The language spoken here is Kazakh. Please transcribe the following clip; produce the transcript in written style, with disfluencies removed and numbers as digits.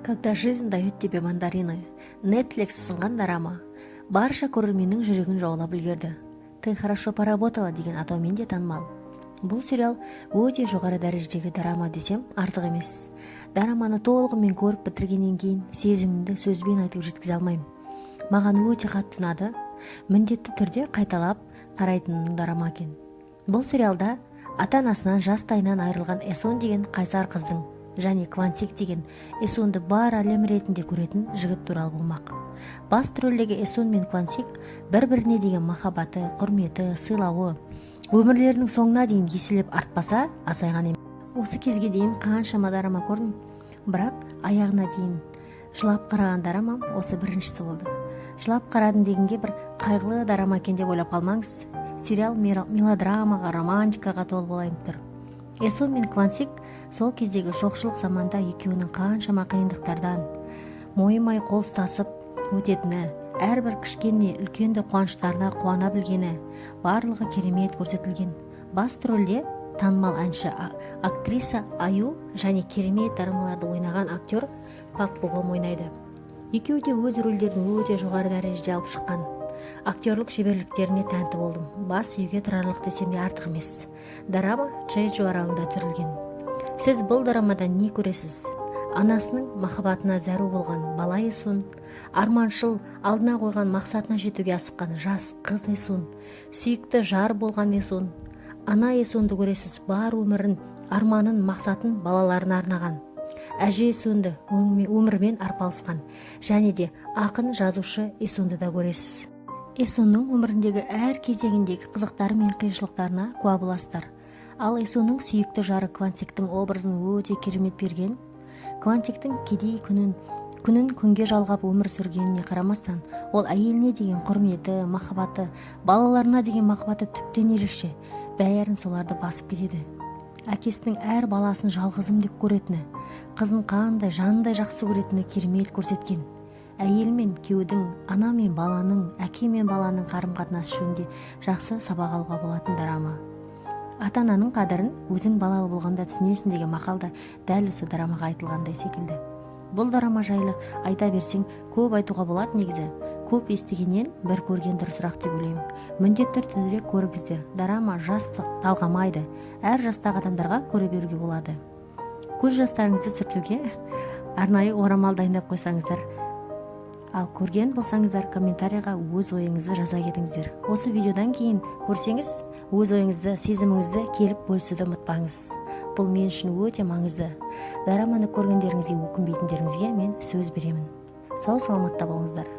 «Когда жизнь дает тебе мандарины» — Netflix ұсынған дорама барша көрерменнің жүрегін жаулап үлгерді. «Ты хорошо поработала» деген атаумен де танымал. Бұл сериал өте жоғары дәрежедегі дорама десем, артық емес. Дораманы толығымен көріп бітіргеннен кейін сезімімді сөзбен айтып жеткізе алмаймын. Маған өте қатты ұнады. Міндетті түрде қайталап қарайтын дорама екен. Бұл сериалда ата анасынан жастайынан айырылған Эсон деген қайсар қыздың және Квансик деген Эсонды бар әлем ретінде көретін жігіт туралы болмақ. Басты рөлдегі Эсон мен Квансик бір біріне деген махаббаты, құрметі, сыйлауы өмірлерінің соңына дейін еселеп артпаса, азайған емес. Осы кезге дейін қаншама дорама көрдім, бірақ аяғына дейін жылап қараған дорамам осы біріншісі болды. Жылап қарадым дегенге бір қайғылы дорама екен деп ойлап қалмаңыз. Сериал мелодрамаға, романтикаға толы болайын тұр. Эсон мен Квансик сол кездегі жоқшылық заманда екеуінің қаншама қиындықтардан мойымай қол ұстасып өтетіні, әрбір кішкене, үлкенді қуаныштарына қуана білгені, барлығы керемет көрсетілген. Басты рөлде танымал әнші, актриса Аю және керемет дорамаларды ойнаған актер Пак Богом ойнайды. Екеуі де өз рөлдерін өте жоғары дәрежеде алып шыққан. Актерлік шеберліктеріне тәнті болдым. Бас июге тұрарлық десем де, артық емес. Дорама Чжэжу аралында түсірілген. Сіз бұл дорамадан не көресіз? Анасының махаббатына зәру болған бала Есун, арманшыл, алдына қойған мақсатына жетуге асыққан жас қыз Есун, сүйікті жар болған Есун, ана Есунды көресіз. Бар өмірін, арманын, мақсатын балаларына арнаған әже Есунды, өмірмен арпалысқан және де ақын, жазушы Есунды да көресіз. Есунның өміріндегі әр кезеңіндегі қызықтары мен қиыншылықтарына куә боласыздар. Ал Есунның сүйікті жары Квансиктің образын өте керемет берген. Квансиктің кедей, күнін күнге жалғап өмір сүргеніне қарамастан, ол әйеліне деген құрметі, махаббаты, балаларына деген махаббаты тіптен ерекше. Бәрін соларды басып кетеді. Әкесінің әр баласын жалғызым деп көретіні, қызын қандай жанындай жақсы көретіні керемет көрсеткен. Әйел мен күйеудің, ана мен баланың, әке мен баланың қарым қатынасы жөнінде жақсы сабақ алуға болатын дорама. Ата ананың қадірін өзің балалы болғанда түсінесің деген мақал да дәл осы дорамаға айтылғандай секілді. Бұл дорама жайлы айта берсең, көп айтуға болады. Негізі, көп естігеннен бір көрген дұрысырақ деп ойлаймын. Міндетті түрде көріңіздер. Дорама жас талғамайды, әр жастағы адамдарға көре беруге болады. Көз жастарыңызды сүртуге арнайы орамал дайындап қойсаңыздар. Ал көрген болсаңыздар, комментарийға өз ойыңызды жаза кетіңіздер. Осы видеодан кейін көрсеңіз, өз ойыңызды, сезіміңізді келіп бөлісуді ұмытпаңыз. Бұл мен үшін өте маңызды. Дораманы көргендеріңізге өкінбейтіндеріңізге мен сөз беремін. Сау саламатта болыңыздар.